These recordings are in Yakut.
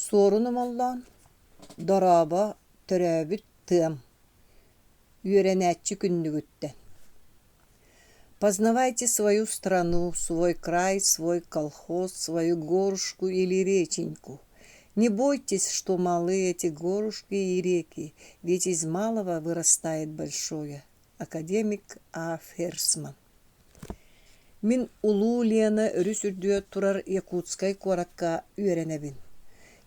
Суорун Омоллоон «Дорообо, төрөөбүт тыам» үөрэнээччи күннүгүттэн Познавайте свою страну, свой край, свой колхоз, свою горушку или реченьку. Не бойтесь, что малы эти горушки и реки, ведь из малого вырастает большое. Академик А. Ферсман Мин Улуу Лена өрүс үрдүгэр турар Якутскай куоракка үөрэнэбин.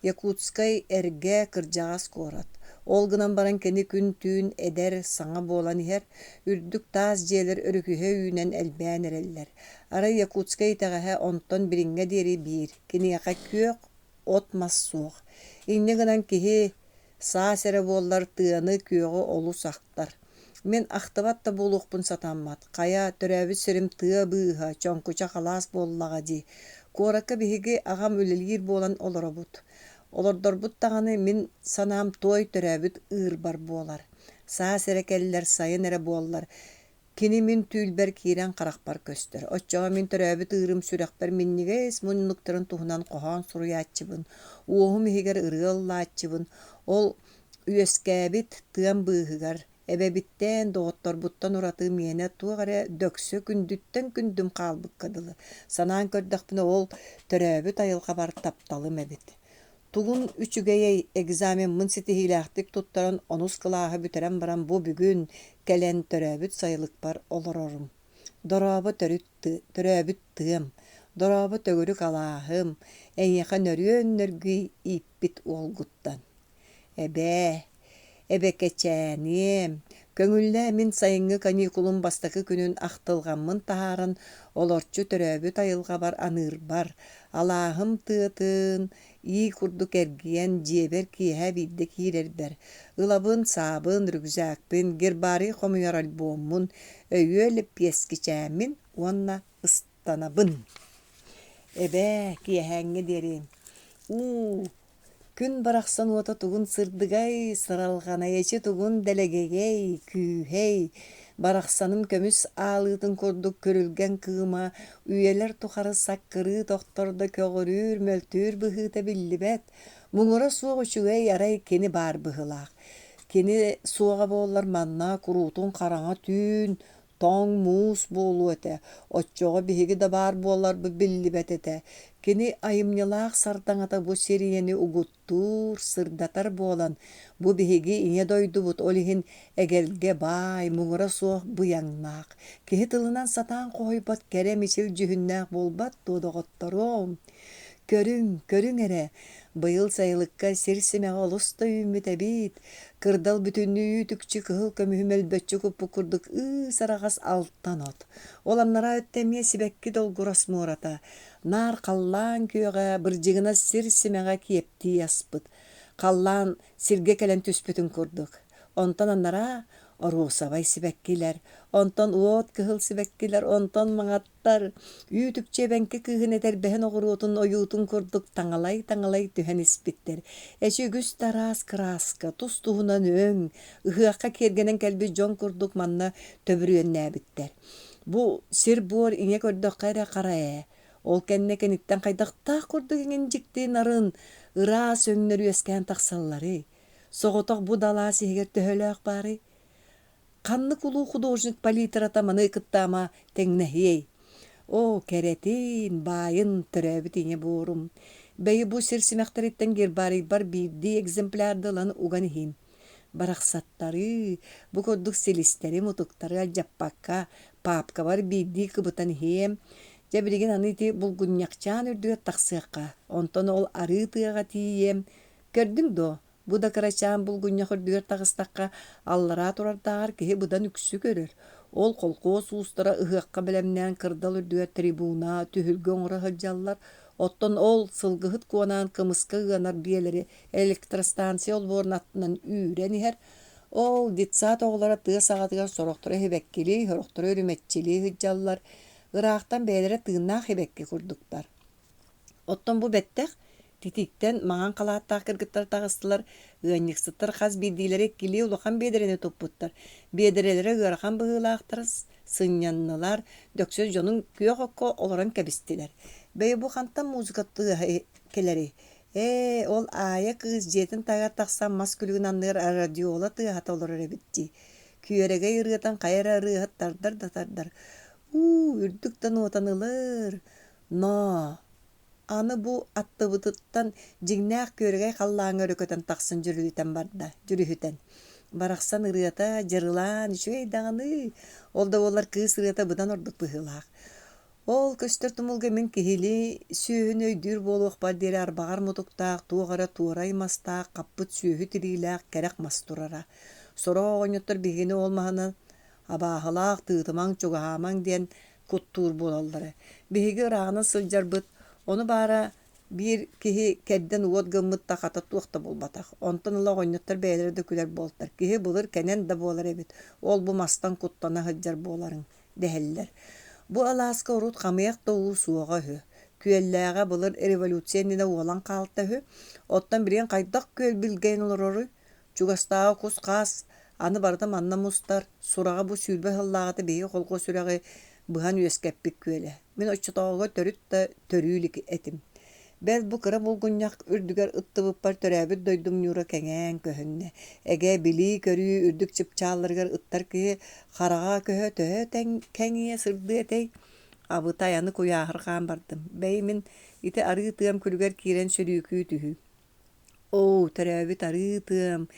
Якутскай эргэ, кырдьаҕас куорат. Ол гынан баран кини күн-түүн эдэр, саҥа буолан иһэр, үрдүк таас дьиэлэр өрүкүһэ үүнэн элбээн эрэллэр. Арай Якутскай итэҕэһэ онтон билиҥҥэ диэри биир, киниэхэ күөх от-мас суох. Инньэ гынан киһи Саас эрэ буоллар тыаны, күөҕү олус ахтар. Мин ахтыбат да буолуохпун сатаммат. Хайа, төрөөбүт сирим тыа быыһа, чоҥкучах алаас буоллаҕа дии. Куоракка биһиги аҕам үлэлиир буолан олоробут. Олордорбут даҕаны мин санаам туой төрөөбүт ыырбар буолар. Саас эрэ кэллэр, сайын эрэ буоллар, Кини мин түүлбэр киирэн харахпар көстөр. Оччоҕо мин төрөөбүт ыырым сүрэхпэр минньигэс муннуктарын туһунан хоһоон суруйааччыбын, уоһум иһигэр ырыа ыллааччыбын. Ол үөскээбит тыам быыһыгар, эбэбиттэн, доҕотторбуттан ураты миэнэ туох эрэ дөксө күндүттэн күндүм хаалбыкка дылы. Санаан көрдөхпүнэ, ол төрөөбүт айылҕабар тапталым эбит. Тугун үчүгэйэй, экзамеммын ситиһиилээхтик туттаран онус кылааһы бүтэрэн баран бу бүгүн кэлэн төрөөбүт сайылыкпар олорорум. Дорообо төрүт төрөөбүт тыам, дорообо төгүрүк алааһым, эйиэхэ нөрүөн нөргүй ииппит уолгуттан. Эбээ, Эбэкэчээниэм, көҥүллээ мин сайыҥҥы каникулум бастакы күнүн ахтылҕаммын таһааран олорчу төрөөбүт айылҕабар аныырбар, алааһым тыатын ии курдук эргийэн дьиэбэр киэһэ биирдэ киирэрбэр, ылабын саабын, рюкзакпын, гербарий хомуйар альбоммун, өйүө лэппиэскичээммин уонна ыстанабын. Эбээ, киэһээҥҥэ диэри уу, Күн барахсан уота тугун сырдыгай, сыралҕанай, эчи тугун дэлэгэйэй, күүһэй, барахсаным көмүс аалыытын курдук күрүлгэн кыыма үйэлэр тухары саккырыы тохтордо көҕүрүүр, мөлтүүр быһыыта биллибэт, муҥура суох үчүгэй арай кини баар быһыылаах. Кини суоҕа буоллар манна куруутун хараҥа түүн, тоҥ муус буолуо этэ, оччоҕо биһиги да баар буоларбыт биллибэт этэ. Кини айымньылаах сардаҥата бу сир ийэни угуттуур, сырдатар буолан, бу биһиги ийэ дойдубут ол иһин эгэлгэ баай, муҥура суох быйаҥнаах, киһи тылынан сатаан хоһуйбат кэрэ мичил дьүһүннээх буолбат дуо, доҕотторуом? Көрүҥ, көрүҥ эрэ, быйыл сайылыкка сир симэҕэ олус да үүммүт эбит, кырдал бүтүннүү үүт-үкчү кыһыл көмүһү мөлбөччү куппут курдук ыыс-араҕас алтан от. Ол анараа өттө эмиэ сибэкки долгурас муората, наар халлаан күөҕэ, бырдьыгынас сир симэҕэ киэптии аспыт. Халлаан сиргэ кэлэн түспүтүн курдук. Онтон анараа оруосабай сибэккилэр, онтон уот кыһыл сибэккилэр, онтон маҥаттар, үүт-үкчү эбэҥки кыыһын этэрбэһин оҕуруотун ойуутун курдук таҥалай-таҥалай түһэн испиттэр. Эчи үгүс да араас кырааска, тус-туһунан өҥ, ыһыахха киэргэнэн кэлбит дьон курдук манна төбүрүөннээбиттэр. Бу сир-буор ийэ көрдөххө эрэ хара ээ. Ол кэннэ киниттэн хайдахтаах курдук иҥин дьикти нарын, ыраас өҥнөр үөскээн тахсалларый? Соҕотох бу да алаас иһигэр төһөлөөх баарый? Ханнык улуу художник палитрата маны кытта ама тэҥнэһиэй? Оо, кэрэтин, баайын, төрөөбүт ийэ буорум. Бэйи бу сир симэхтэриттэн гербарийбар биирдии экземплярды ылан уган иһиим. Барахсаттарыы, бу курдук силистэри, мутуктары алдьаппакка, паапкабар биирдии кыбытан иһиэм. Дьэ билигин аны ити булгунньахчаан үрдүгэр тахсыахха, онтон ол арыы тыаҕа тиийиэм. Көрдүҥ дуо, Бу да кырачаан булгунньах үрдүгэр таҕыстахха, аллараа турардааҕар киһи быдан үксү көрөр. Ол холкуос уустара ыһыахха бэлэмнээн кырдал үрдүгэр трибуна, түһүлгэ оҥоро сылдьаллар. Оттон ол сылгыһыт куонаан кымыска ыанар биэлэри электростанция олбуорун аттынан үүрэн иһэр. Ол детсад оҕолоро тыа саҕатыгар сорохторо сибэккилии, сорохторо үрүмэччилии сылдьаллар. Ыраахтан бэйэлэрэ тыыннаах сибэкки курдуктар. Оттон бу бэттэх титииктэн маҥан халааттаах кыргыттар таҕыстылар, ыанньыксыттар хас биирдиилэрэ иккилии улахан биэдэрэни туппуттар, биэдэрэлэрэ ыарахан быһыылаахтар, сынньаннылар, дөксө дьонун күөх окко олорон кэбистилэр. Бэйи бу хантан музыка тыаһа кэлэрий? Ээ, ол Аайа кыыс дьиэтин таһыгар тахсан мас күлүгүн анныгар радиола тыаһата олорор эбит дии. Күөрэгэй ырыатын хайа эрэ ырыаһыт тардар да тардар. Уу, үрдүк да нуотаны ылыр. Ноо, аны бу аттыбытыттан дьиҥнээх күөрэгэй халлааҥҥа өрө көтөн тахсан дьүрүлүтэн барда, дьүрүһүтэн. Барахсан ырыата дьырылаан үчүгэй даҕаны. Ол да буоллар кыыс ырыата быдан ордук быһыылаах. Ол көстөр тумулга мин киһилии сүөһүнү өйдүүр буолуохпар диэри арбаҕар мутуктаах, туох эрэ туорай мастаах, хаппыт сүөһү тириилээх кэрэх мас турара. Сорох оҕонньоттор биһигини ол маһынан абааһылаах, тыытымаҥ, чугаһаамаҥ диэн куттуур буолаллара. Биһиги ырааҕынан сылдьарбыт, ону баара биир киһи кэрдэн уот гыммыт да хата туох да буолбатах. Онтон ыла оҕонньоттор бэйэлэрэ да күлэр буолтар. Киһи былыр кэнэн да буолар эбит, ол-бу мастан куттана сылдьар буоларыҥ дэһэллэр. Бу алааска урут хамыйах да уу суоҕа үһү. Күөллээҕэ былыр революция иннинэ уолан хаалта үһү. Оттон билигин хайдах күөл билгэйэн олороруй? Чугастааҕы кус-хаас аны барыта манна мустар, сураҕа бу 20 сыллааҕыта биһиги холкуос үрэҕи быһан үөскэппит күөлэ. Мин оччотооҕуга төрүт да төрүү илик этим. Бэл бу кыра булгунньах үрдүгэр ыттыбыппар төрөөбүт дойдум ньуура кэҥээн көһүннэ. Эгэ, билии-көрүү үрдүк чыпчаалларыгар ыттар киһи хараҕа көһө төһө тэҥ кэҥиэ сырдыа этэй? Абытай аны куйааһырҕаан бардым. Бэйи мин ити арыы тыам күлүгэр киирэн сүрүүкүү түһүү. Оо, төрөөбүт арыы тыам,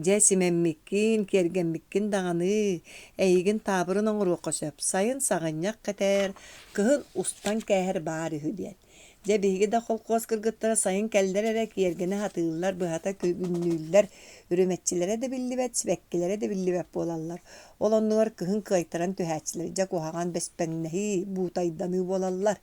дьэ симэммиккин, киэргэммиккин даҕаны, эйигин таабырын оҥоруохха сөп, сайын саҕынньах кэтэр, кыһын устан кээһэр баар үһү диэн. Дьэ биһиги да холкуос кыргыттара сайын кэллэр эрэ киэргэнэ сатыыллар, быһата күннүүллэр, үрүмэччилэрэ да биллибэт, сибэккилэрэ да биллибэт буолаллар. Ол оннугар кыһын кыайтаран түһээччилэр дьэ куһаҕан бэспэҥнэһии, буутайданыы буолаллар.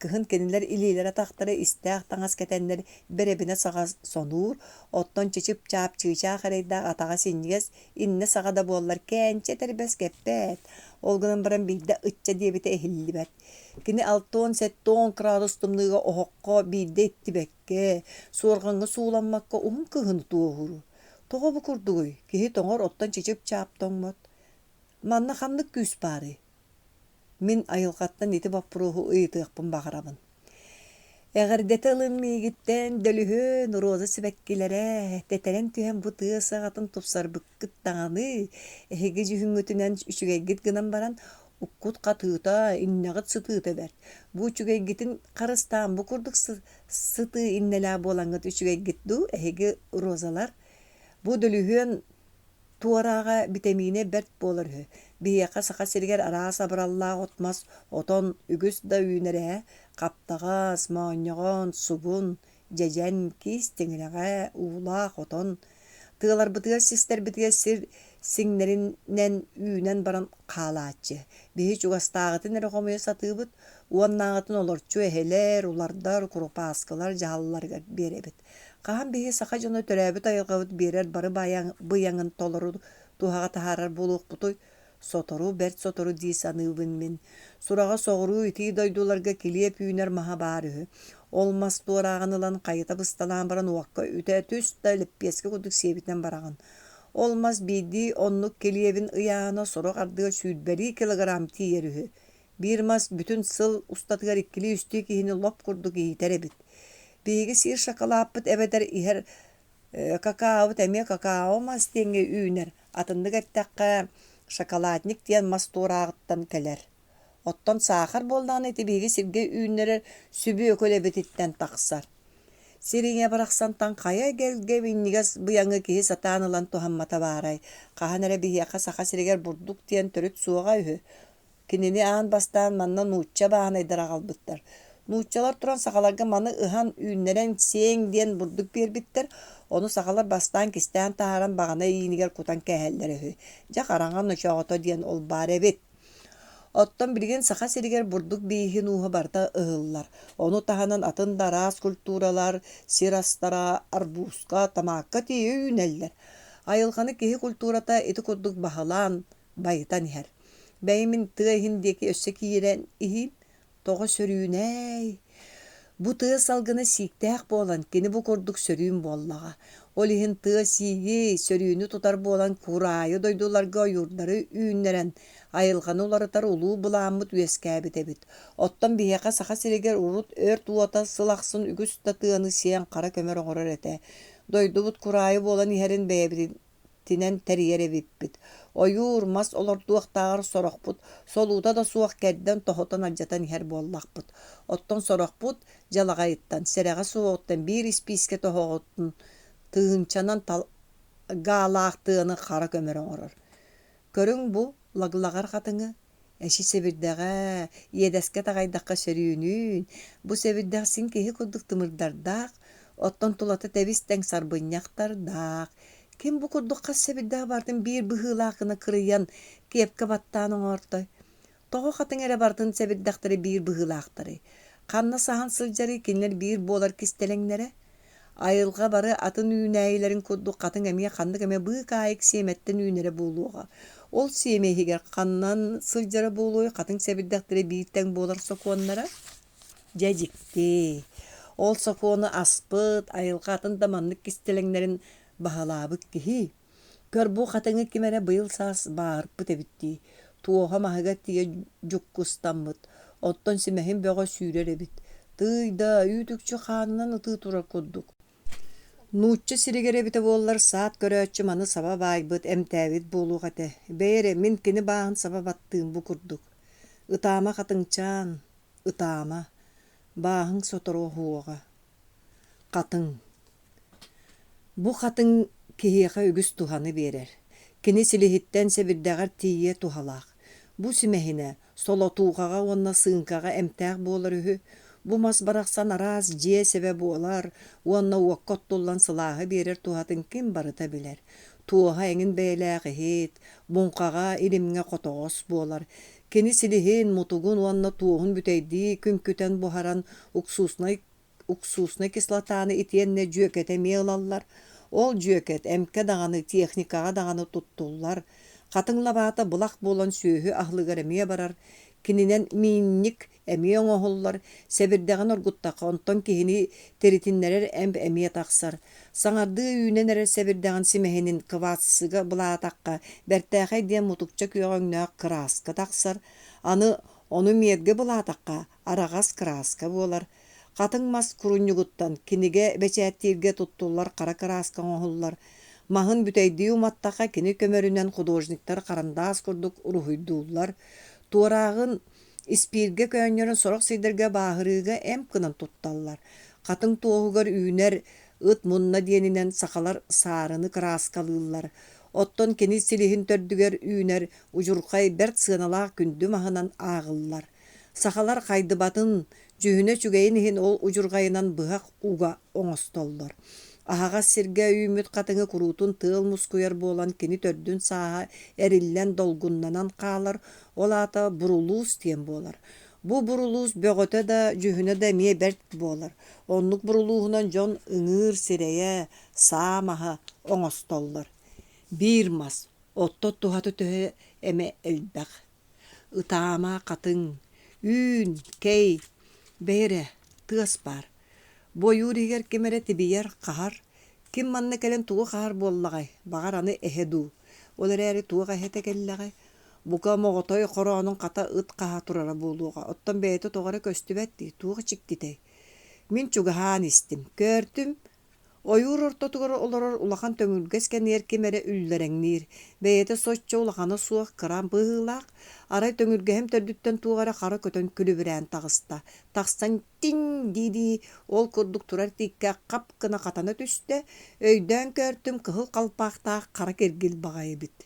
Кыһын кинилэр илиилэрэ-атахтара истээх таҥас кэтэннэр бэрэбинэ саҕа сонуур, оттон чычып-чаап чыычаах эрэйдээх атаҕа синньигэс, иннэ саҕа да буоллар кээнчэ этэрбэс кэппэт, ол гынан баран биирдэ ычча диэбитэ иһиллибэт. Кини 67 градус тымныыга оһоххо биирдэ иттибэккэ, суорҕаҥҥа сууламмакка уһун кыһыны туоһуур. Тоҕо бу курдугуй, киһи тоҥор оттон чычып-чаап тоҥмот. Манна ханнык күүс баарый? Мин айылҕаттан ити боппуруоһу ыйытыахпын баҕарабын. Эҕэрдэтэ ылын миигиттэн, дөлүһүөн, роза сибэккилэрэ, тэтэрэн түһэн бу тыа саҕатын тупсарбыккыт даҕаны, эһиги дьүһүҥҥүтүнэн үчүгэйгит гынан баран, уккут хатыыта, иннэҕит сытыыта бэрт. Бу үчүгэйгитин харыстаан бу курдук сытыы иннэлээх буолаҥҥыт үчүгэйгит дуу, эһиги розалар? Бу дөлүһүөн Туорааҕа битэмиинэ бэрт буолар үһү. Биһиэхэ Саха сиригэр араас абыраллаах от-мас, отон үгүс да үүнэр ээ: хаптаҕас, моонньоҕон, сугун, дьэдьэн, киис тиҥилэҕэ, уулаах отон. Тыаларбытыгар, систэрбитигэр сир сиҥнэринэн үүнэн баран хаалааччы. Биһи чугастааҕытын эрэ хомуйа сатыыбыт, уоннааҕытын олорчу эһэлэр, улардар, курупааскылар дьаһалларыгар биэрэбит. Хаһан биһиги саха дьоно төрөөбүт айылҕабыт биэрэр бары быйаҥын толору туһаҕа таһаарар буолуохпутуй? Сотору, бэрт сотору дии саныыбын мин. Сураҕа соҕуруу итии дойдуларга килиэп үүнэр маһа баар үһү. Ол мас туорааҕын ылан хайыта бысталаан баран уокка үтэ түс да лэппиэскэ курдук сиэбитинэн бараҕын. Ол мас биирдии оннук килиэбин ыйааһына сорох ардыгар сүүрбэлии килограмм тиийэр үһү. Биир мас бүтүн сыл устатыгар иккилии-үстүү киһини лоп курдук иитэр эбит. Биһиги сиир шоколадпыт эбэтэр иһэр какаобут эмиэ какао мас диэҥҥэ үүнэр, атыннык эттэххэ, шоколадник диэн мас туорааҕыттан кэлэр. Оттон саахар буоллаҕына ити биһиги сиргэ үүннэрэр сүбүөкүлэбититтэн тахсар. Сир ийэ барахсантан хайа эгэлгэ минньигэс быйаҥы киһи сатаан ылан туһаммата баарай, хаһан эрэ биһиэхэ Саха сиригэр бурдук диэн төрүт суоҕа үһү. Кинини аан бастаан манна нуучча бааһынайдара аҕалбыттар. Нууччалар туран сахаларга маны ыһан, үүннэрэн сиэҥ диэн бурдук биэрбиттэр, ону сахалар бастаан кистээн таһааран баҕана иинигэр кутан кээһэллэрэ үһү. Дьэ хараҥа ночоото диэн ол баар эбит. Оттон билигин Саха сиригэр бурдук бииһин ууһа барыта ыһыллар. Ону таһынан атын да араас культуралар, сир астара, арбузка, томакка тиийэ үүнэллэр. Айылҕаны киһи культурата ити курдук баһылаан, байытан иһэр. Бэйи мин тыа иһин диэки өссө киирэн иһиим, тоҕо сөрүүнэй? Бу тыа салгына сииктээх буолан, кини бу курдук сөрүүн буоллаҕа. Ол иһин тыа сииги, сөрүүнү тутар буолан кураайы дойдуларга ойуурдары үүннэрэн, айылҕаны уларытар улуу былааммыт үөскээбит эбит. Оттон биһиэхэ Саха сиригэр урут өрт уота сыл ахсын үгүс да тыаны сиэн хара көмөр оҥорор этэ. Дойдубут кураайы буолан иһэрин бэйэбитинэн тэрийэр эбиппит. Ойуур, мас олордуохтааҕар сорохпут солуута да суох кэрдэн тоһутан алдьатан иһэр буоллахпыт. Оттон сорохпут дьалаҕайыттан, сэрэҕэ суоҕуттан биир испиискэ тоһоҕотун тыһыынчанан гаалаах тыаны хара көмөр оҥорор. Көрүҥ бу лаглаҕар хатыҥы, эчи сэбирдэҕэ, иэдэскэ таҕайдахха сөрүүнүүн, бу сэбирдэх син киһи курдук тымырдардаах, оттон тулата тэбис-тэҥ сарбынньахтардаах. Ким бу курдук хас сэбирдэҕи барытын биир быһыылаах гына кырыйан, киэпкэ баттаан оҥортой? Тоҕо хатыҥ эрэ барытын сэбирдэхтэрэ биир быһыылаахтарый? Ханна саһан сылдьарый кинилэр биир буолар кистэлэҥнэрэ? Айылҕа бары атын үүнээйилэрин курдук хатыҥ эмиэ ханнык эмэ быыкаайык сиэмэттэн үүнэрэ буолуоҕа. Ол сиэмэ иһигэр ханнан сылдьара буолуой хатыҥ сэбирдэхтэрэ биир тэҥ буолар сокуоннара? Дьэ дьикти. Ол сокуону аспыт, айылҕа атын да маннык кистэлэҥнэрин баһылаабыт киһи. Көр бу хатыҥы ким эрэ быйыл саас бааһырпыт эбит дии, туоһа маһыгар тиийэ дьуккустаммыт, оттон симэһин бөҕө сүүрэр эбит, тыый да, үүт-үкчү хаанынан ытыы турар курдук. Нуучча сиригэр эбитэ буоллар саат көрөөччү маны саба баайбыт, эмтээбит буолуох этэ. Бэйэ эрэ, мин кини бааһын саба баттыым бу курдук. Ытаама хатыҥчаан, ытаама, бааһыҥ сотору оһуоҕа. Хатыҥ Бу хатыҥ киһиэхэ үгүс туһаны биэрэр. Кини силиһиттэн сэбирдэҕэр тиийэ туһалаах. Бу симэһинэ солотуухаҕа уонна сыыҥкаҕа эмтээх буолар үһү. Бу мас барахсан араас дьиэ сэбэ буолар уонна уокка оттуллан сылааһы биэрэр туһатын ким барыта билэр. Туоһа эҥин бэйэлээх иһит, муҥхаҕа, илимҥэ хотоҕос буолар. Кини силиһин, мутугун уонна туоһун бүтэйдии күҥкүтэн буһаран уксуснай уксуснай кислотаны итиэннэ дьүөкэти эмиэ ылаллар. Ол дьүөкэт эмкэ даҕаны, техникаҕа даҕаны туттуллар. Хатыҥ лабаата былах буолан сүөһү аһылыгар эмиэ барар. Кининэн миинньик эмиэ оҥоһуллар. Сэбирдэҕин оргуттахха, онтон киһини тиритиннэрэр эмп эмиэ тахсар. Саҥардыы үүнэн эрэр сэбирдэҕин симэһинин квасыга былаатахха, бэртээхэй диэн мутукча күөх өҥнөөх кырааска тахсар. Аны ону миэргэ былаатахха, араҕас кырааска буолар. Хатыҥ мас курунньугуттан кинигэ бэчээттииргэ туттуллар хара кырааска оҥоһуллар. Маһын бүтэйдии уматтахха кини көмөрүнэн художниктар харандаас курдук уруһуйдууллар. Туорааҕын испииргэ көөнньөрөн сорох сирдэргэ бааһырыыга эмп гынан тутталлар. Хатыҥ туоһугар үүнэр ыт мунна диэнинэн сахалар саарыны кырааскалыыллар. Оттон кини силиһин төрдүгэр үүнэр удьурхай бэрт сыаналаах күндү маһынан ааҕыллар. Сахалар хайдыбатын, дьүһүнэ үчүгэйин иһин ол удьурҕайынан быһах уга оҥостоллор. Аһаҕас сиргэ үүммүт хатыҥы куруутун тыал мускуйар буолан кини төрдүн сааһа эриллэн долгуннанан хаалар, ол аата бурулуус диэн буолар. Бу бурулуус бөҕөтө да, дьүһүнэ да эмиэ бэрт буолар. Оннук бурулууһунан дьон ыҥыыр сирэйэ, саа маһа оҥостоллор. Биир мас, отто туһата төһө эмэ элбэх. Ытаама, хатыҥ, үүн, кэй, бэйэ эрэ, тыас баар. Бу ойуур иһигэр ким эрэ тибийэр, хаһар. Ким манна кэлэн тугу хаһар буоллаҕай, баҕар аны эһэ дуу. Ол эрээри туох эһэтэ кэллэҕэй? Бука моҕотой хороонун хата ыт хаһа турара буолуоҕа, оттон бэйэтэ тоҕо эрэ көстүбэт дии, туох дьиктитэй? Мин чугаһаан истим, көөртүм, Ойуур ортотугар олорор улахан төҥүргэс кэниэр ким эрэ үллэрэҥниир, бэйэтэ соччо улахана суох кыра быһыылаах, арай төҥүргэһим төрдүттэн туох эрэ хара көтөн күлүбүрээн таҕыста, тахсан тиҥ дии-дии ол курдук турар тииккэ хап гына хатана түстэ, өйдөөн көөртүм кыһыл халпаахтаах хара киргил баҕайы эбит.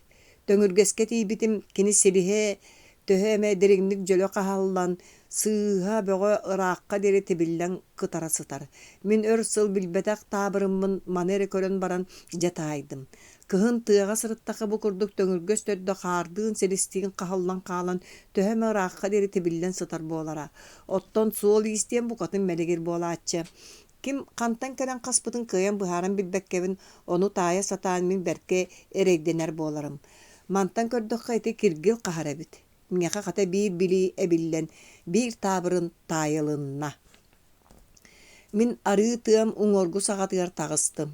Төҥүргэскэ тиийбитим, кини силиһэ төһө эмэ дириҥник дьөлө хаһаллан, сыыһа бөҕө ыраахха диэри тибиллэн кытара сытар. Мин өр сыл билбэтэх таабырыммын маны эрэ көрөн баран дьэ таайдым. Кыһын тыаҕа сырыттахха бу курдук төҥүргэс төрдө хаардыын-силистиин хаһыллан хаалан төһө эмэ ыраахха диэри тибиллэн сытар буолара. Оттон суол-иис диэн букатын мэлигир буолааччы. Ким хантан кэлэн хаспытын кыайан быһааран билбэккэбин, ону таайа сатаан мин бэркэ эрэйдэнэр буоларым. Мантан көрдөххө ити киргил хаһар эбит. Миэхэ хата биир билии эбиллэн, биир таабырын таайылынна. Мин арыы тыам уҥуоргу саҕатыгар таҕыстым.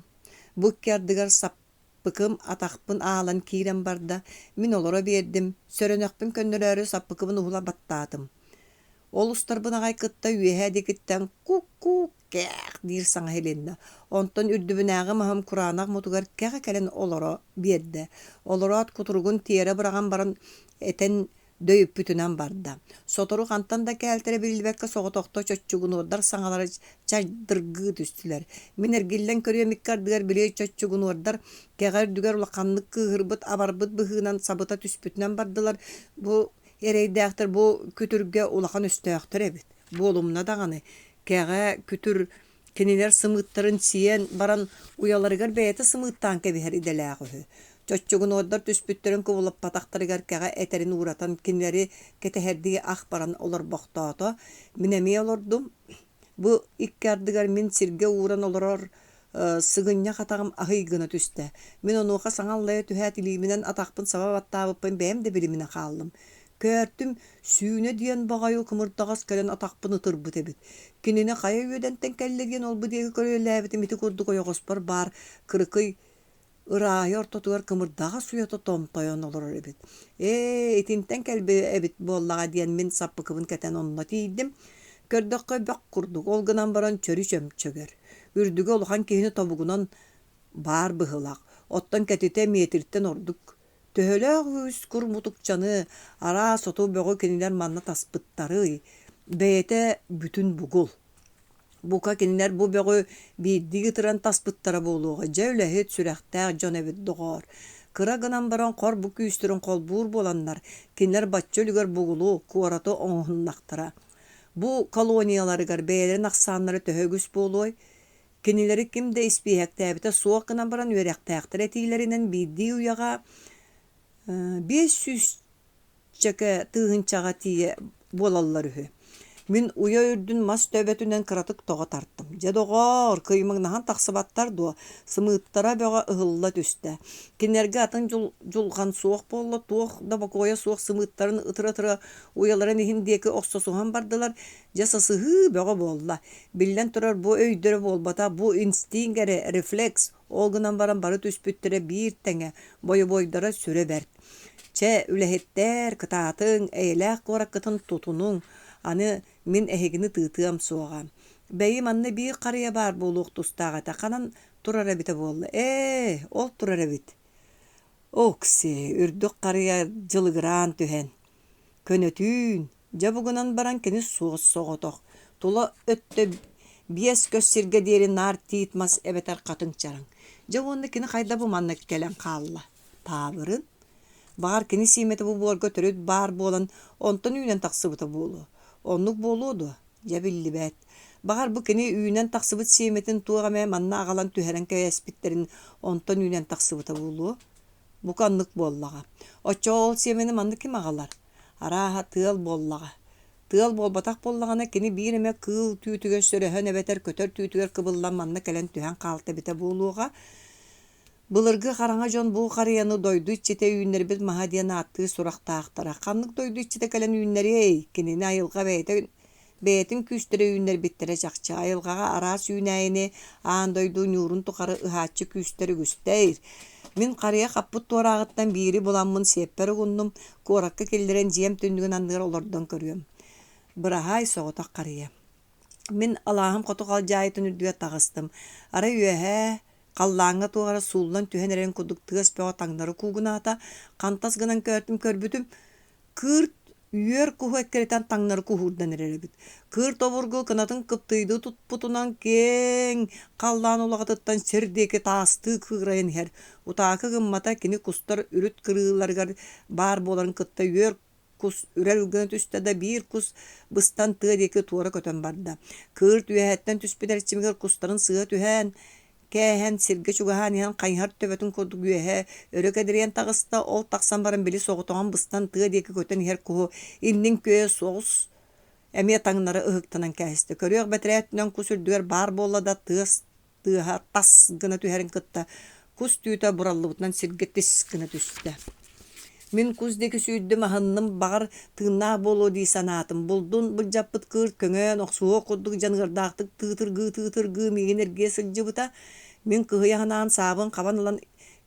Бу икки ардыгар саппыкым атахпын аалан киирэн барда, мин олоро биэрдим, сөрөнөхпүн көннөрөөрү саппыкыбын уһула баттаатым. Ол устарбын аҕай кытта үөһээ диэкиттэн «ку-ку кээх» диир саҥа иһилиннэ. Онтон үрдүбүнээҕи маһым кураанах мутугар кэҕэ кэлэн олоро биэрдэ. Олороот кутуругун тиэрэ быраҕан баран этэн дөйүппүтүнэн барда. Сотору хантан да кээлтэрэ биллибэккэ соҕотохто чоччугунуордар саҥалара чагдыргыы түстүлэр. Мин эргиллэн көрүөм икки ардыгар били чоччугунуордар кэҕэ үрдүгэр улаханнык кыыһырбыт, абарбыт быһыынан сабыта түспүтүнэн бардылар. Бу эрэйдээхтэр бу күтүргэ улахан өстөөхтөр эбит. Буолумна даҕаны, кэҕэ күтүр Кинилэр сымыыттарын сиэн баран уйаларыгар бэйэтэ сымыыттаан кэбиһэр идэлээх үһү. Чоччугунуордар түспүттэрин кубулуппатахтарыгар кэҕэ этэрин ууратан кинилэри кэтэһэрдии ах баран олорбохтоото. Мин эмиэ олордум. Бу икки ардыгар мин сиргэ ууран олорор сыгынньах атаҕым аһый гына түстэ. Мин онуоха саҥа аллайа түһээт илиибинэн атахпын саба баттаабыппын бэйэм да билиминэ хааллым. Көөртүм, сүүнэ диэн баҕайы кымырдаҕас кэлэн атахпын ытырбыт эбит. Кинини хайа үөдэнтэн кэллэ диэн ол-бу диэки көрүөлээбитим ити курдук ойоҕоспор баар кыракый ырааһы ортотугар кымырдаҕас уйата томтойон олорор эбит. Ээ, итинтэн кэлбит эбит буоллаҕа диэн мин саппыкыбын кэтэн онно тиийдим. Көрдөххө бөх курдук, ол гынан баран чөрү-чөмчөгөр. Үрдүгэ улахан киһини тобугунан баар быһыылаах, оттон кэтитэ миэтиртэн ордук Төһөлөөх үгүс кур мутукчаны, араас оту бөҕү кинилэр манна таспыттарый, бэйэтэ бүтүн бугул. Бука кинилэр бу бөҕү биирдии ытыран таспыттара буолуоҕа, дьэ үлэһит, сүрэхтээх дьон эбит доҕоор. Кыра гынан баран хор бу күүстэрин холбуур буоланнар, кинилэр бачча үлүгэр бугулу, куораты оҥоһуннахтара. Бу колонияларыгар бэйэлэрин ахсааннара төһө үгүс буолуой? Кинилэри ким да испииһэктээбитэ суох гынан баран үөрэхтээхтэр этиилэринэн биирдии уйаҕа 500 тыһыынчаҕа тиийэ буолаллар үһү. Мин уйа үрдүн мас төбөтүнэн кыратык тоҕо тартым. Дьэ доҕоор, кыймаҥнаһан тахсыбаттар дуо? Сымыыттара бөҕө ыһылла түстэ. Кинилэргэ атын дьулҕан суох буолла, туох да бокуойа суох сымыыттарын ытыра-ытыра уйаларын иһин диэки охсосуһан бардылар. Дьэ сасыһыы бөҕө буолла. Биллэн турар, бу өйдөрө буолбатах, бу инстинкт эрэ, рефлекс, ол гынан баран бары түспүттэрэ биир тэҥэ, бойобуойдара сүрэ бэрт. Чэ, үлэһиттэр, кытаатыҥ, эйэлээх куораккытын тутунуҥ, аны мин эһигини тыытыам суоҕа. Бэйи, манна биир харыйа баар буолуох тустаах этэ, ханан турар эбитэ буолла? Ээ, ол турар эбит. Окси, үрдүк харыйа дьылыгыраан түһэн. Көнөтүүн, Дьэ бу гынан баран кини суос-соҕотох, тула өттө биэс көс сиргэ диэри наар тиит мас эбэтэр хатыҥ чараҥ. Дьэ уонна кини хайда бу манна кэлэн хаалла? Таабырын? Баҕар кини сиэмэтэ бу буорга төрүт баар буолан онтон үүнэн тахсыбыта буолуо. Оннук буолуо дуо? Дьэ биллибэт. Баҕар бу кини үүнэн тахсыбыт сиэмэтин туох эмэ манна аҕалан түһэрэн кээспиттэрин онтон үүнэн тахсыбыта буолуо. Бука оннук буоллаҕа. Оччоҕо ол сиэмэни манна ким аҕалар? Арааһа, тыал буоллаҕа. Тыал буолбатах буоллаҕына, кини биир эмэ кыыл түүтүгэр сөрөһөн эбэтэр көтөр түүтүгэр кыбыллан манна кэлэн түһэн хаалта эбитэ буолуоҕа. Былыргы хараҥа дьон бу харыйаны дойду иччитэ үүннэрбит маһа диэн ааттыыр сурахтаахтара. Ханнык дойду иччитэ кэлэн үүннэриэй? Кинини айылҕа бэйэтэ Бэйэтин күүстэрэ үүннэрбиттэрэ чахчы, айылҕаҕа араас үүнээйини аан дойду ньуурун тухары ыһааччы күүстэр үгүстэр. Мин харыйа хаппыт туорааҕыттан биири буламмын сиэппэр угуннум, куоракка киллэрэн дьиэм түннүгүн анныгар олордон көрүөм. Быраһаай соҕотох харыйа. Мин алааһым хоту халдьаайытын үрдүгэр таҕыстым. Арай үөһээ халлааҥҥа туох эрэ сууллан түһэн эрэрин курдук тыас бөҕө таҥнары куугунаата, хантас гынан көөртүм көрбүтүм, Кыырт үөр куһу эккирэтэн таҥнары куһуурдан эрэр эбит. Кыырт обургу кынатын кыптыйдыы туппутунан киэҥ халлаан улаҕатыттан сир диэки таастыы кыырайан иһэр. Утаакы гыммата кини кустар үрүт кырыыларыгар баар буоларын кытта үөр кус үрэл гына түстэ да биир кус быстан тыа диэки туора көтөн барда. Кыырт үөһэттэн түспүт эрчимигэр кустарын сыа түһэн Кээһэн, сиргэ чугаһаан иһэн хайыһар төбөтүн курдук үөһэ өрө кэдэрийэн таҕыста, ол тахсан баран били соҕотоҕун быстан тыа диэки көтөн иһэр куһу иннин күөйэ соҕус эмиэ таҥнары ыһыктанан кээстэ. Көрүөх бэтэрээ өттүнэн кус үрдүгэр баар буолла да тыас тыаһа тас гына түһэрин кытта кус түүтэ бураллыбытынан сиргэ тис гына түстэ. Мин кус диэки сүүрдүм, аһынным, баҕар, тыыннаах буолуо дии санаатым. Булдун былдьаппыт кыырт көҥөөн, охсуһуох курдук дьаныардаахтык тыытыргыы-тыытыргыы миигин эргийэ сылдьыбыта. Мин кыһыйа санаан саабын хабан ылан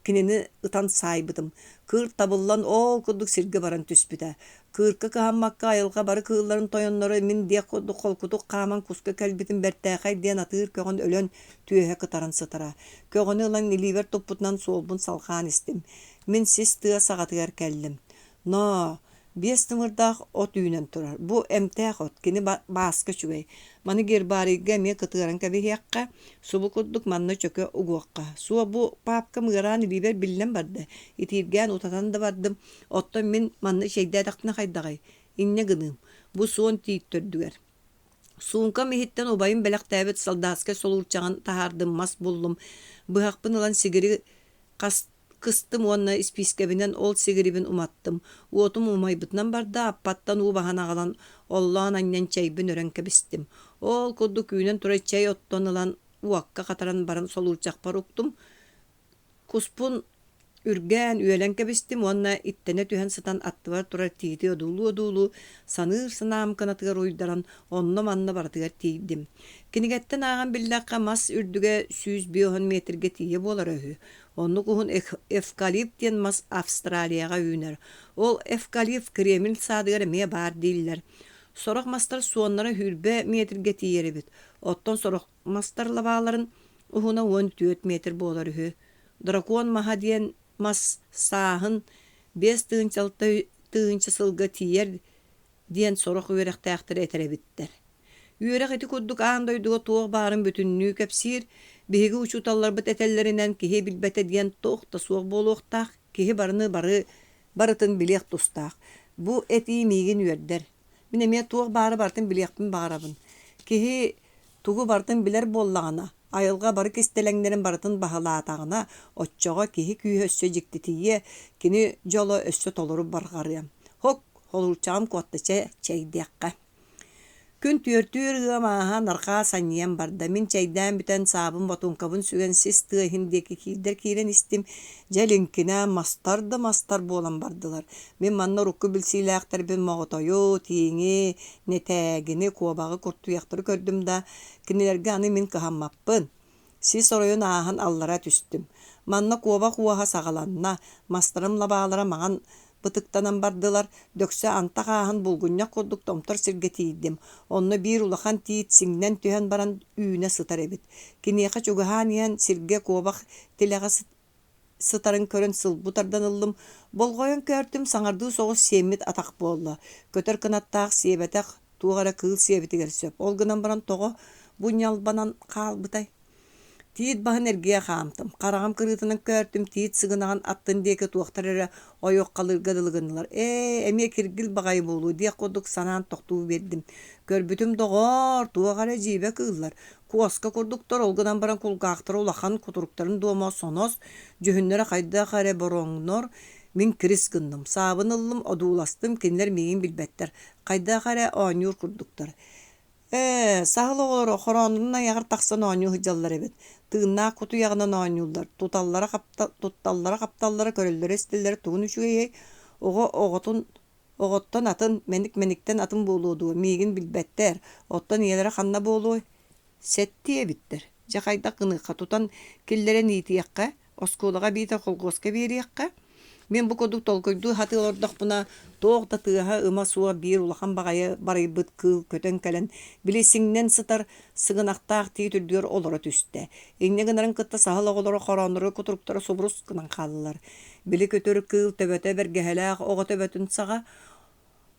кинини ытан саайбытым. Кыырт табыллан оол курдук сиргэ баран түспүтэ. Кыырка кыһаммакка айылҕа бары кыылларын тойонноро мин диэх курдук холкутук хааман куска кэлбитим бэртээхэй диэн атыыр көҕөн өлөн түөһэ кытаран сытара. Көҕөнү ылан илиибэр туппутунан суолбун салҕаан истим. Мин сис тыа саҕатыгар кэллим. Ноо, биэс тымырдаах от үүнэн турар. Бу эмтээх от, кини бааска үчүгэй. Маны гербарийга эмиэ кытыаран кэбиһиэххэ, субу курдук манна чөкө угуохха. Суо бу паапкам ыараан илиибэр биллэн барда. Итииргээн утатан да бардым. Оттон мин манна чэйдээтэхпинэ хайдаҕый? Инньэ гыныым. Бу суон тиит төрдүгэр. Суумкам иһиттэн убайым бэлэхтээбит солдатскай солуурчаҕын таһаардым, мас буллум. Быһахпын ылан сигири хас кыстым уонна испиискэбинэн ол сигирибин уматтым. Уотум умайбытынан барда, аппаттан уу баһан аҕалан, оллоон анньан чэйбин өрөн кэбистим. Ол курдук үүнэн турар чэй оттон ылан уокка хатаран баран солуурчахпар уктум. Куспун үргээн, үөлэн кэбистим уонна иттэнэ түһэн сытан аттыбар турар тиити одуулуу-одуулуу, саныыр санаам кынатыгар уйдаран, онно-манна барытыгар тиийдим. Кинигэттэн ааҕан биллэххэ, мас үрдүгэ 150 миэтиргэ тиийэ буолара үһү. Оннук уһун эвкалипт диэн мас Австралияҕа үүнэр. Ол эвкалипт Кремль саадыгар эмиэ баар дииллэр. Сорох мастар суоннара сүүрбэ миэтиргэ тиийэр эбит. Оттон сорох мастар лабааларын уһуна 14 метр буолар үһү. Дракон маһа диэн мас сааһын 5600 сылга тиийэр диэн сорох үөрэхтээхтэр этэр эбиттэр. Үөрэх ити курдук аан дойдуга туох баарын бүтүннүү кэпсиир, биһиги учууталларбыт этэллэринэн киһи билбэтэ диэн туох да суох буолуохтаах, киһи барыны бары барытын билиэх тустаах. Бу этии миигин үөрдэр. Мин эмиэ туох баары барытын билиэхпин баҕарабын. Киһи тугу барытын билэр буоллаҕына, айылҕа бары кистэлэҥнэрин барытын баһылаатаҕына, оччоҕо киһи күүһэ өссө дьиктитийиэ, кини дьоло өссө толору барҕарыа. Һок, холуурчаҕым куотта чэ, чэйдиэххэ. Күн түөртүүр ыам ааһан арҕаа санньыйан барда. Мин чэйдээн бүтэн саабын ботуоҥкабын сүгэн сис тыа иһин диэки киирдэр киирэн истим. Дьэ лиҥкинэ мастар да мастар буолан бардылар. Мин манна урукку билсиилээхтэрбин моҕотойу, тииҥи, нэтээгини, куобаҕы, куртуйахтары көрдүм да, кинилэргэ аны мин кыһаммаппын. Сис оройун ааһан аллара түстүм. Манна куобах уоһа саҕаланна, мастарым лабаалара маҥан бытыктанан бардылар, дөксө антах ааһан булгунньах курдук томтор сиргэ тиийдим. Онно биир улахан тиит сиҥнэн түһэн баран үүнэ сытар эбит. Киниэхэ чугаһаан иһэн сиргэ куобах тилэҕэ сытарын көрөн сылбы тардан ыллым. Болҕойон көөртүм, саҥардыы соҕус сиэммит атах буолла. Көтөр кынаттаах сиэбэтэх, туох эрэ кыыл сиэбитигэр сөп. Ол гынан баран тоҕо бу ньалбанан хаалбытай? Тиит баһын эргийэ хаамтым. Хараҕым кырыытынан көөртүм, тиит сыгынаҕын аттын диэки туохтар эрэ ойуоххалыырга дылы гыннылар. Ээ, эмиэ киргил баҕайы буолуо диэх курдук санаан тохтуу биэрдим. Көрбүтүм, доҕоор, туох эрэ дьиибэ кыыллар. Куоска курдуктар, ол гынан баран кулгаахтара улахан, кутуруктарын дуома сонос, дьүһүннэрэ хайдах эрэ бороҥнор. Мин кирис гынным, саабын ыллым, одууластым, кинилэр миигин билбэттэр, хайдах эрэ оонньуур курдуктар. Ээ, саһыл оҕолоро хорооннорун айаҕар тахсан оонньуу сылдьаллар эбит. Тыыннаах кутуйаҕынан оонньууллар, тутталлара-хапталлара, көрөллөрө-истэллэрэ тугун үчүгэйэй? Оҕо оҕотун оҕоттон атын, мэник-мэниктэн атын буолуо дуо, миигин билбэттэр, оттон ийэлэрэ ханна буолуой? Сэттиэ эбиттэр. Дьэ хайдах гыныахха, тутан киллэрэн иитиэххэ, оскуолаҕа биитэр холкуоска биэриэххэ. Мин бу курдук толкуйдуу сатыы олордохпуна, туох да тыаһа-ыма суох биир улахан баҕайы барыйбыт кыыл көтөн кэлэн, били сиҥнэн сытар сыгынахтаах тиит үрдүгэр олоро түстэ. Инньэ гынарын кытта саһыл оҕолоро хороонноро кутуруктара субурус гынан хааллылар. Били көтөр кыыл төбөтө бэргэһэлээх оҕо төбөтүн саҕа,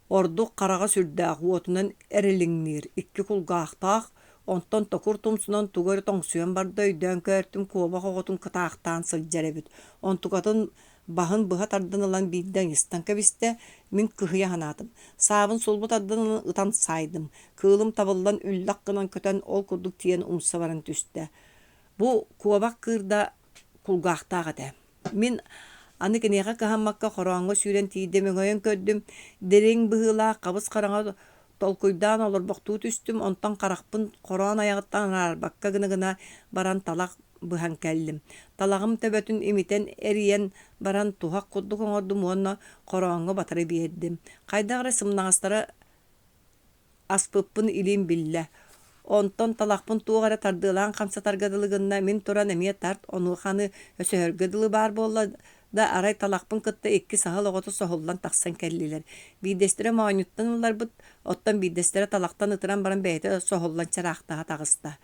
ордук хараҕа сүрдээх уотунан эрилиҥниир, икки кулгаахтаах, онтон токур тумсунан тугу эрэ тоҥсуйан барда өйдөөн көөртүм куобах оҕотун кытаахтаан сылдьар эбит. Онтукатын баһын быһа тардан ылан биирдэ ыйыстан кэбистэ, мин кыһыйа санаатым. Саабын сулбу тардан ылан ытан саайдым. Кыылым табыллан үллэх гынан көтөн ол курдук тиийэн умса баран түстэ. Бу куобах кыырда кулгаахтаах этэ. Мин аны киниэхэ кыһаммакка хорооҥҥо сүүрэн тиийдим, өҥөйөн көрдүм, дириҥ быһыылаах хабыс-хараҥа Толкуйдаан олорбохтуу түстүм, онтон харахпын хороон айаҕыттан араарбакка гына-гына баран талах быһан кэллим. Талаҕым төбөтүн имитэн эрийэн баран туһах курдук оҥордум уонна хорооҥҥо батары биэрдим. Хайдах эрэ сымнаҕастара аспыппын илиим биллэ. Онтон талахпын туох эрэ тардыалаан хамсатарга дылы гынна, мин туран эмиэ тарт, онуоха аны өсөһөргө дылы баар буолла да арай талахпын кытта икки саһыл оҕото соһуллан тахсан кэллилэр. Биирдэстэрэ моонньуттан ылларбыт, оттон биирдэстэрэ талахтан ытыран баран бэйэтэ соһуллан чараахтаһа таҕыста.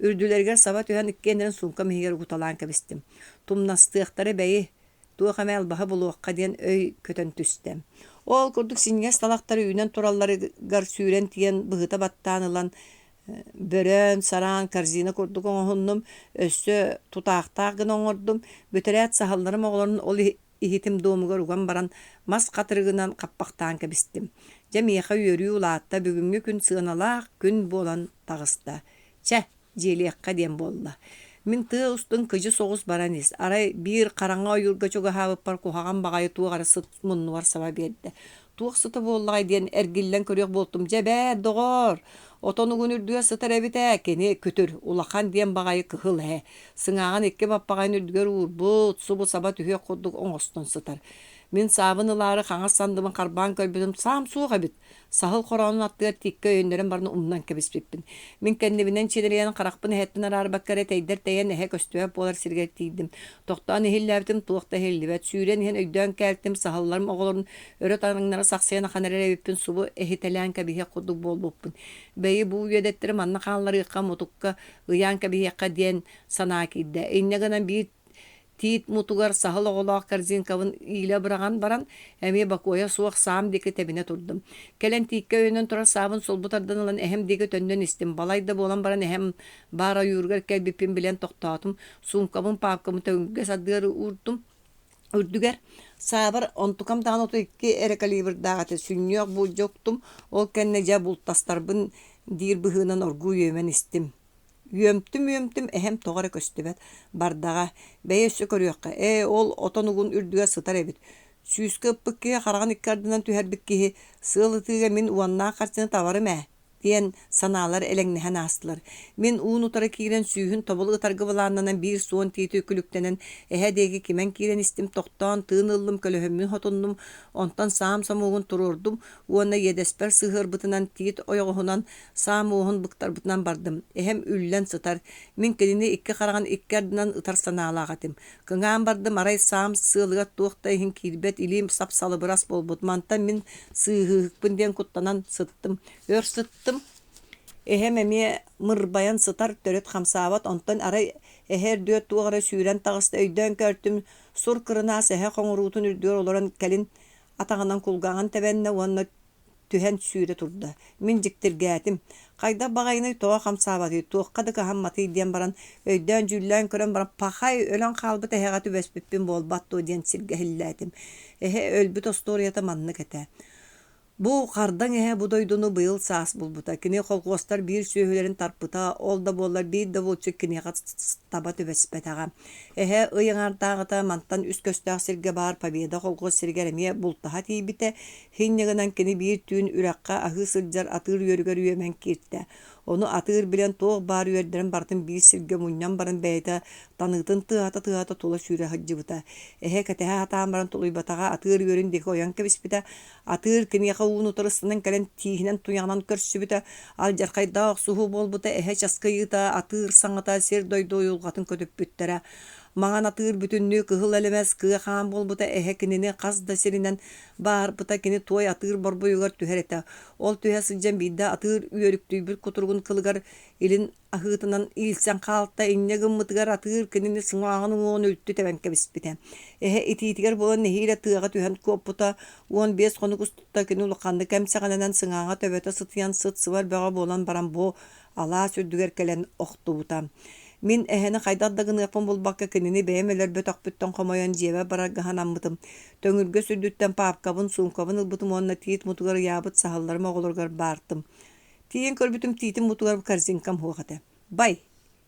Үрдүлэригэр саба түһэн иккиэннэрин суумкам иһигэр угуталаан кэбистим. Тумнастыахтара бэйи, туох эмэ албаһы булуохха диэн өй көтөн түстэ. Ол курдук синньигэс талахтар үүнэн туралларыгар сүүрэн тиийэн быһыта баттаан ылан бөрөөн, сараан корзина курдук оҥоһуннум, өссө тутаахтаах гына оҥордум. Бүтэрээт саһылларым оҕолорун ол иһитим дуомугар уган баран мас хатырыгынан хаппахтаан кэбистим. Дьэ миэхэ үөрүү улаатта, бүгүҥҥү күн сыаналаах күн буолан таҕыста. Чэ, дьиэлиэххэ диэн буолла. Мин тыа устун кыдьы соҕус баран ис, арай биир хараҥа ойуурга чугаһаабыппар куһаҕан баҕайы туох эрэ сыт муннубар саба биэрдэ. Туох сыта буоллаҕай диэн эргиллэн көрүөх буолтум, дьэ эбээ, доҕоор, отон угун үрдүгэр сытар эбит ээ, кини күтүр, улахан диэн баҕайы кыһыл эһэ, сыҥааҕын икки баппаҕайын үрдүгэр уурбут, субу саба түһүөх курдук оҥостон сытар. Мин саабын ылаары хаҥас сандыбын харбаан көрбүтүм, саам суох эбит. Саһыл хороонун аттыгар тииккэ өйөннөрөн баран умнан кэбиспиппин. Мин кэннибинэн чинэрийэн харахпын эһэттэн араарбакка эрэ тэйдэр тэйэн эһэ көстүбэт буолар сиригэр тиийдим. Тохтоон иһиллээбитим туох да иһиллибэт. Сүүрэн иһэн өйдөөн кээлтим, саһылларым оҕолорун өрө таҥнары сахсыйан ахан эрэр эбиппин субу эһитэлээн кэбиһиэх курдук буолбуппун. Бэйи бу үөдэттэри манна хаалларыахха, мутукка ыйаан кэбиһиэххэ диэн санаа киирдэ. Инньэ гынан биир Тиит мутугар саһыл оҕолоох корзинкабын иилэ быраҕан баран, эмиэ бокуойа суох саам диэки тэбинэ турдум. Кэлэн тииккэ өйөнөн турар саабын сулбу тардан ылан эһэм диэки төннөн истим. Балай да буолан баран эһэм баар ойууругар кэлбиппин билэн тохтоотум. Суумкабын, паапкабын төҥүргэс ардыгар уурдум. Үрдүгэр саабар онтукам даҕаны 32 эрэ калибрдаах этэ, сүнньүөх буулдьа уктум, ол кэннэ дьэ бултастарбын диир быһыынан оргууй үөмэн истим. Үөмтүм-үөмтүм, эһэм тоҕо эрэ көстүбэт, бардаҕа, бэйэ өссө көрүөххэ, ээ, ол отон угун үрдүгэр сытар эбит. Сүүскэ ыппыт киһи хараҕын икки ардынан түһэрбит киһи, сыал ытыыга мин уоннаах харчыны табарым ээ диэн санаалар элэҥнэһэн аастылар. Мин уун-утары киирэн сүүһүн тобул ытарга былааннанан биир суон тиити күлүктэнэн эһэ диэки кимэн киирэн истим, тохтоон тыын ыллым, көлөһөммүн хотуннум, онтон саам сомуогун туруордум уонна иэдэспэр сыһыарбытынан тиит ойоҕоһунан Саам уоһун быктарбытынан бардым. Эһэм үллэн сытар. Мин кинини икки хараҕын икки ардынан ытар санаалаах этим. Кыҥаан бардым, арай саам сыалыгар туох да иһин киирбэт илиим сап-салыбырас буолбут. Мантан мин сыыһыыһыкпын диэн куттанан сыттым. Өр сыттым. Эһэм эмиэ мырбайан сытар, төрүт хамсаабат. Онтон арай эһэ үрдүгэр туох эрэ сүүрэн таҕыста. Өйдөөн көртүм, сур кырынаас эһэ хоҥоруутун үрдүгэр олорон кэлин атаҕынан кулгааҕын тэбэннэ уонна түһэн сүүрэ турда. Мин дьиктиргээтим, хайдах баҕайыный тоҕо хамсаабатый, туохха да кыһамматый диэн баран, өйдөөн-дьүүллээн көрөн баран, пахай, өлөн хаалбыт эһэҕэ түбэспиппин буолбат дуо диэн сиргэ иһиллээтим. Эһэ өлбүт остуоруйата маннык этэ. Бу хардаҥ эһэ бу дойдуну быйыл саас булбута. Кини колхуостар биир сүөһүлэрин тарпыта, ол да буоллар биир да булчут киниэхэ таба түбэспэтэҕэ. Эһэ ый аҥаардааҕыта мантан үс көстөөх сиргэ баар Победа колхуос сиригэр эмиэ бултаһа тиийбитэ. Инньэ гынан кини биир түүн үрэххэ аһыы сылдьар атыыр үөрүгэр үөмэн кииртэ. Ону атыыр билэн туох баар үөрдэрин барытын биир сиргэ мунньан баран бэйэтэ таныытын тыаһата-тыаһата тула сүүрэ сылдьыбыта. Эһэ кэтэһэ сатаан баран тулуйбатаҕа атыыр үөрүн диэки ойон кэбиспитэ. Атыыр киниэхэ уун-утары ыстанан кэлэн тииһинэн туйаҕынан көрсүбүтэ. Алдьархайдаах охсуһуу буолбута, эһэ часкыйыыта, атыыр саҥата сир-дойду уйулҕатын көтүппүттэрэ. Маҥан атыыр бүтүннүү кыһыл элэмэс кыа хаан буолбута, эһэ кинини хас да сиринэн Бааһырбыта кини туой атыыр борбуйугар түһэр этэ. Ол түһэ сылдьан биирдэ атыыр үөрүктүйбүт кутуругун кылыгар илин аһыытынан иилсэн хаалта, инньэ гыммытыгар атыыр кинини сыҥааҕын уҥуоҕун үлтү тэбэн кэбиспитэ. Эһэ итиитигэр буолан нэһиилэ тыаҕа түһэн куоппута, 15 хонук устата кини улаханнык эмсэҕэлэнэн сыҥааҕа төбөтө сытыйан сыт-сыбар бөҕө буолан баран бу алаас үрдүгэр кэлэн охтубута. Мин эһэни хайдах да гыныахпын булбакка кинини бэйэм өлөрбөтөхпүттэн хомойон дьиэбэр барарга санаммытым. Төҥүргэс үрдүттэн паапкабын, суумкабын ылбытым уонна тиит мутугар ыйаабыт саһылларым оҕолоругар баартым. Тиийэн көрбүтүм тиитим мутугар корзинкам суох этэ. Бай!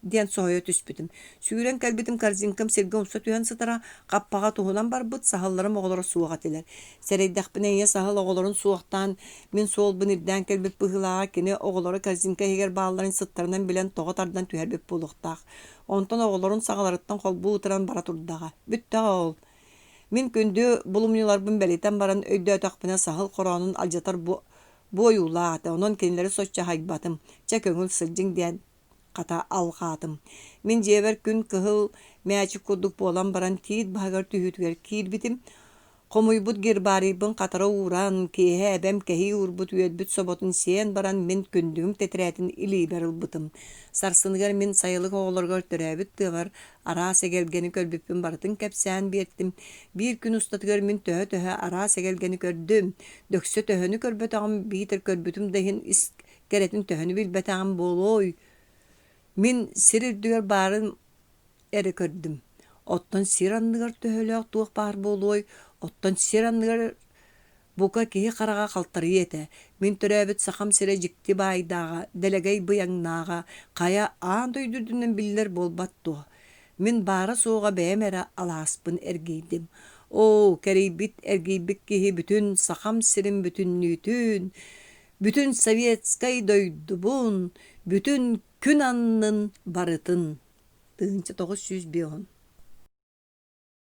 Диэн соһуйа түспүтүм. Сүүрэн кэлбитим корзинкам сиргэ умса түһэн сытара, хаппаҕа туһунан барбыт, саһылларым оҕолоро суох этилэр. Сэрэйдэхпинэ ийэ саһыл оҕолорун суохтаан, мин суолбун ирдээн кэлбит быһыылааҕа, кини оҕолоро корзинка иһигэр баалларын сыттарынан билэн тоҕо тардан түһэрбит буолуохтаах. Онтон оҕолорун саҕаларыттан холбуу ытыран бара турдаҕа. Бүттэҕэ ол. Мин күндү булумньуларбын бэлитэн баран өйдөөтөхпүнэ саһыл хороонун алдьатар бу бу ойуулаах этэ, онон кинилэри соччо аһайбатым. Чэ көҥүл сылдьыҥ диэн хата алҕаатым. Мин дьиэбэр күн кыһыл мээчик курдук буолан баран тиит баһыгар түһүүтүгэр киирбитим. Хомуйбут гербарийбын хатара ууран, киэһэ эбэм кэһии уурбут үөлбүт соботун сиэн баран мин күндүгүм тэтэрээтин илиибэр ылбытым. Сарсыныгар мин сайылык оҕолоругар төрөөбүт тыабар араас эгэлгэни көрбүппүн барытын кэпсээн биэртим. Биир күн устатыгар мин төһө-төһө араас эгэлгэни көрдүм, дөксө төһөнү көрбөтөҕүм биитэр көрбүтүм да иһин ис кэрэтин төһөнү билбэтэҕим буолуой? Мин сир үрдүгэр баарын эрэ көрдүм. Оттон сир анныгар төһөлөөх туох баар буолуой? Оттон сир анныгар бука киһи хараҕа халтарыйа этэ. Мин төрөөбүт Сахам сирэ дьикти баайдааҕа, дэлэгэй быйаҥнааҕа, хайа аан дойду үрдүнэн биллэр буолбат дуо? Мин баара-суоҕа бэйэм эрэ алааспын эргийдим. Оо, кэрийбит, эргийбит киһи бүтүн Сахам сирин бүтүннүүтүн, бүтүн советскай дойдубун, бүтүн күн аннын барытын 1950.